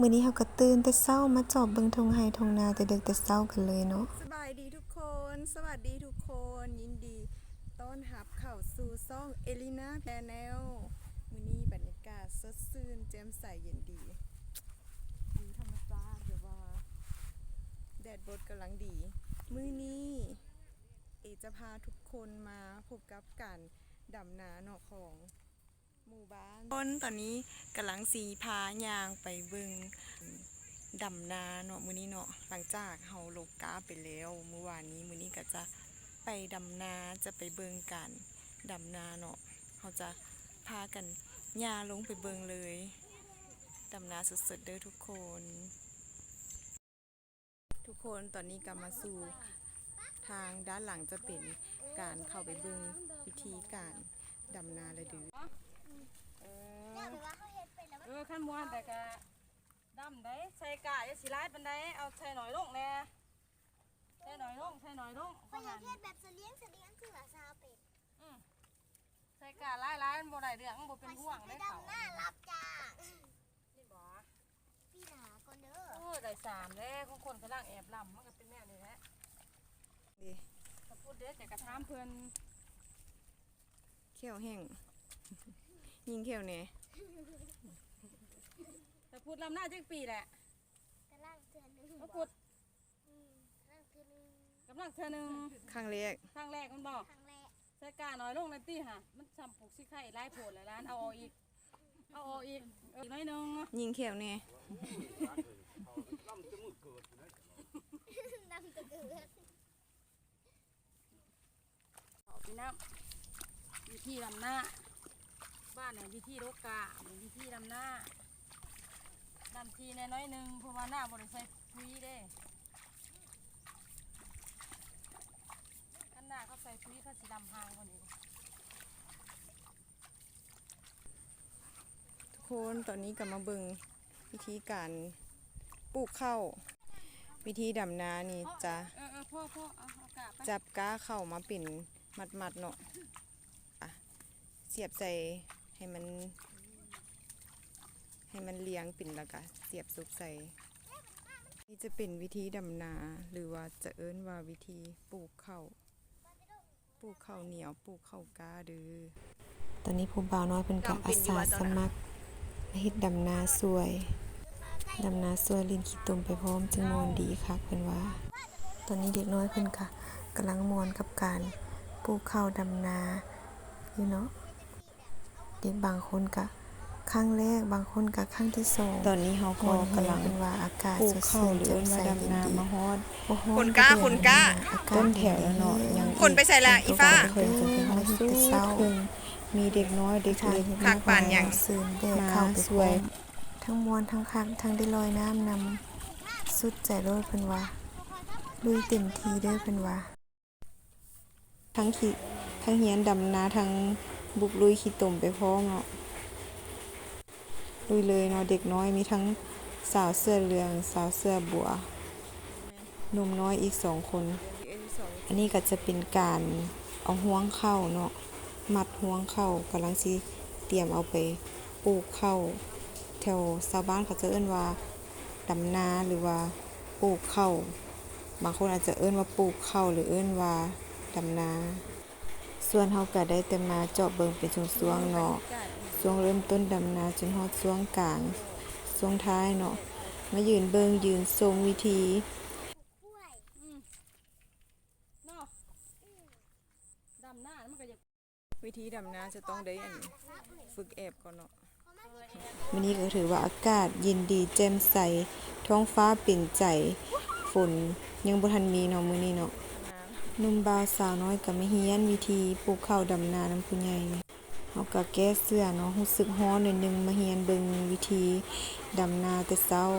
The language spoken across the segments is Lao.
ມື້ນີ້ເຮົາກໍຕື່ນແຕ່ເຊົ້າມາຈອບເບິ່ງທົ່ງໄຮ່ທົ່ງນາແຕ່ເດິກແຕ່ເຊົ້າກັນເລີຍເນາະ. ສະບາຍດີທຸກຄົນ ສະຫວັດດີທຸກຄົນ ຍິນດີຕ້ອນຮັບເຂົ້າສູ່ຊ່ອງເອລີນາແຊນແນລ. ມື້ນີ້ບັນຍາກາດສົດຊື່ນແຈ່ມໃສເຢັນດີ ວິວທຳມະຊາດ ແບບວ່າແດດບົດກຳລັງດີ. ມື້ນີ້ເອຈະພາທຸກຄົນມາພົບກັບການດຳນາເນາະ ຂອງ ໝູ່ບ້ານ. ຄົນຕອນນີ້ກຳລັງຊິພາຍ່າງໄປເບິ່ງດຳນາເນາະ ມື້ນີ້ເນາະ. ຫຼັງຈາກເຮົາລົບກ້າໄປແລ້ວມື້ວານນີ້ ມື້ນີ້ກໍຈະໄປດຳນາ ຈະໄປເບິ່ງການດຳນາເນາະ. ເຮົາຈະພາກັນຍ່າງລົງໄປເບິ່ງເລີຍ ດຳນາສົດໆເດີທຸກຄົນ. ທຸກຄົນ ຕອນນີ້ກໍມາສູ່ທາງດ້ານຫຼັງ ຈະເປັນການເຂົ້າໄປເບິ່ງວິທີການດຳນາລະເດີ. ເອີ ເອີ ຄັນມ່ວນແຕ່ກະດຳໄດ໋ ໃສ່ກ້າຢ່າຊິຫຼາຍປານໃດ ເອົາໃສ່ໜ້ອຍລົງແດ່ ໃສ່ໜ້ອຍລົງ ໃສ່ໜ້ອຍລົງ. ຂ້ອຍຢາກເຮັດແບບສະຫຼຽງ ສະຫຼຽງຄືວ່າຊາວເປັນ ອື ໃສ່ກ້າຫຼາຍໆ ມັນບໍ່ໄດ້ເລື່ອງ ມັນບໍ່ເປັນຮວງເດ້ເຂົາ. ຂ້ອຍຊິໄປດຳນາຮັບຈ້າງ ນີ້ບໍ່? ປີໜ້າກ່ອນເດີ. ໂອ້ຍ ໄດ້ສາມແລ້ວ ຂອງຄົນກຳລັງແອບລຳ ມັນກໍເປັນແນວນີ້ແຫຼະ. ນີ້ ຕາພຸດເດ້ ແຕ່ກະຖາມເພິ່ນ ແຂ້ວແຫ້ງ ຍິງແຂ້ວແດ່. ຕາພຸດລຳນາຈັກປີແຫຼະ? ກຳລັງເທື່ອໜຶ່ງ ຕາພຸດ ອືມ ກຳລັງເທື່ອໜຶ່ງ ກຳລັງເທື່ອໜຶ່ງ. ຄັ້ງແລກ ຄັ້ງແລກແມ່ນບໍ່? ຄັ້ງແລກ. ໃສ່ກ້າໜ້ອຍລົງແລ້ວຕິຫະ ມັນຊ່ຳປູກຊິໄຄຫຼາຍໂພດແລ້ວຫຼານ. ເອົາອອກອີກ ເອົາອອກອີກ ເອີ ອີກໜ້ອຍໜຶ່ງ ຍິງແຂ້ວແດ່ ດຳແຕ່ເກີດ ເຂົ້າໄປນຳ. ວິທີດຳນາ ບ້ານນີ້ ວິທີໂລກາ ວິທີດຳນາ ດຳທີ່ແດ່ໜ້ອຍໜຶ່ງ ເພາະວ່ານາບໍ່ໄດ້ໃສ່ປຸ໋ຍເດ້. ຄັນນາເຂົາໃສ່ປຸ໋ຍ ເຂົາຊິດຳຫ່າງກວ່ານີ້. ທຸກຄົນ ຕອນນີ້ກໍມາເບິ່ງວິທີການປູກເຂົ້າ. ວິທີດຳນານີ້ຈະ ເອີ ເອີ ພໍໆ ເອົາ ເອົາກ້າໄປ ຈັບກ້າເຂົ້າມາເປັນມັດໆເນາະ ອະ ສຽບໃສ່ໃຫ້ມັນ ໃຫ້ມັນລຽງເປັນ ແລ້ວກະສຽບສົກໃສ່. ນີ້ຈະເປັນວິທີດຳນາ ຫຼືວ່າຈະເອີ້ນວ່າວິທີປູກເຂົ້າ. ປູກເຂົ້າໜຽວ ປູກເຂົ້າກ້າເດີ. ຕອນນີ້ຜູ້ບ່າວນ້ອຍເພິ່ນກໍອາສາສະໝັກມາເຮັດດຳນາຊ່ວຍ ດຳນາຊ່ວຍຫຼິ້ນຂີ້ຕົມໄປພ້ອມ ຈຶ່ງມ່ວນດີຄັກເພິ່ນວ່າ. ຕອນນີ້ເດັກນ້ອຍເພິ່ນກໍກຳລັງມ່ວນກັບການປູກເຂົ້າດຳນາຢູ່ເນາະ. ເດັກບາງຄົນກະຄັ້ງແລກ ບາງຄົນກະຄັ້ງທີສອງ. ຕອນນີ້ເຮົາກໍກຳລັງປູກເຂົ້າ ຫຼືວ່າດຳນາມາຮອດ ຄົນກ້າ ຄົນກ້າ ຕົ້ນແຖວແລ້ວເນາະ. ຍັງອີກ ຄົນໄປໃສລະອີຟ້າ? ເພິ່ນກໍເຮັດແຕ່ເຊົ້າ ມີເດັກນ້ອຍເດັກເລັກ ຄັກປານຫຍັງ ມາຊ່ວຍ. ທັງມ່ວນ ທັງຄັກ ທັງໄດ້ລອຍນ້ຳນຳ ສຸດໃຈໂລດເພິ່ນວ່າ ລຸຍເຕັມທີ່ເດີເພິ່ນວ່າ. ທັງຂີ້ ທັງຮຽນດຳນາ ທັງບຸກລຸຍຂີ້ຕົມໄປພ້ອມເນາະ. ລຸຍເລີຍເນາະ ເດັກນ້ອຍ ມີທັງສາວເສື້ອເຫຼືອງ ສາວເສື້ອບົວ ໜຸ່ມນ້ອຍອີກສອງຄົນ. ອັນນີ້ກໍຈະເປັນການເອົາຮວງເຂົ້າເນາະ ມັດຮວງເຂົ້າ ກຳລັງຊິຕຽມເອົາໄປປູກເຂົ້າ. ແຖວຊາວບ້ານເຂົາຈະເອີ້ນວ່າ ດຳນາ ຫຼືວ່າປູກເຂົ້າ. ບາງຄົນອາດຈະເອີ້ນວ່າປູກເຂົ້າ ຫຼືເອີ້ນວ່າດຳນາ. ສ່ວນເຮົາກະໄດ້ແຕ່ມາເຈາະເບິ່ງເປັນຊ່ວງໆເນາະ ຊ່ວງເລີ່ມຕົ້ນດຳນາຈົນຮອດຊ່ວງກາງ ຊ່ວງທ້າຍເນາະ ມາຢືນເບິ່ງຢືນຊົມວິທີ ອືມ ເນາະ ອືມ ດຳນາມັນກໍຢາກ ວິທີດຳນາຈະຕ້ອງໄດ້ ອັນ ຝຶກແອບກ່ອນເນາະ. ມື້ນີ້ກໍຖືວ່າອາກາດເຢັນດີແຈ່ມໃສ ທ້ອງຟ້າເປັນໃຈ ຝົນຍັງບໍ່ທັນມີເນາະມື້ນີ້ເນາະ. ໜຸ່ມບ່າວສາວນ້ອຍກໍມາຮຽນວິທີປູກເຂົ້າດຳນານຳຜູ້ໃຫຍ່. ເຮົາກໍແກ້ເສື້ອເນາະ ຮູ້ສຶກຮ້ອນໜ້ອຍໜຶ່ງ ມາຮຽນເບິ່ງວິທີດຳນາແຕ່ເຊົ້າ.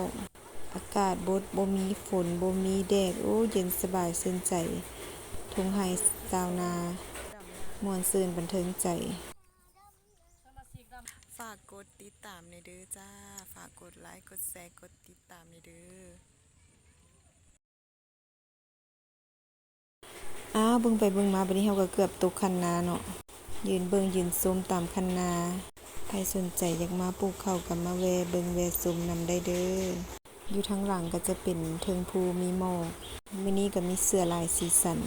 ອາກາດບົດ ບໍ່ມີຝົນ ບໍ່ມີແດດ ໂອ້ ເຢັນສະບາຍຊື່ນໃຈ ທົ່ງໄຮ່ຊາວນາ ມ່ວນຊື່ນບັນເທີງໃຈ. ຝາກກົດຕິດຕາມແດ່ເດີຈ້າ ຝາກກົດໄລ ກົດແຊ ກົດຕິດຕາມແດ່ເດີ. ອ້າວ ເບິ່ງໄປເບິ່ງມາ ບາດນີ້ເຮົາກໍເກືອບຕົກຄັນນາເນາະ ຢືນເບິ່ງຢືນຊົມຕາມຄັນນາ. ໃຜສົນໃຈຢາກມາປູກເຂົ້າກໍມາແວ່ເບິ່ງແວ່ຊົມນຳໄດ້ເດີ້. ຢູ່ທາງຫຼັງກໍຈະເປັນເທິງພູມີໝອກ. ມື້ນີ້ກໍມີເສືອຫຼາຍສີສັນ.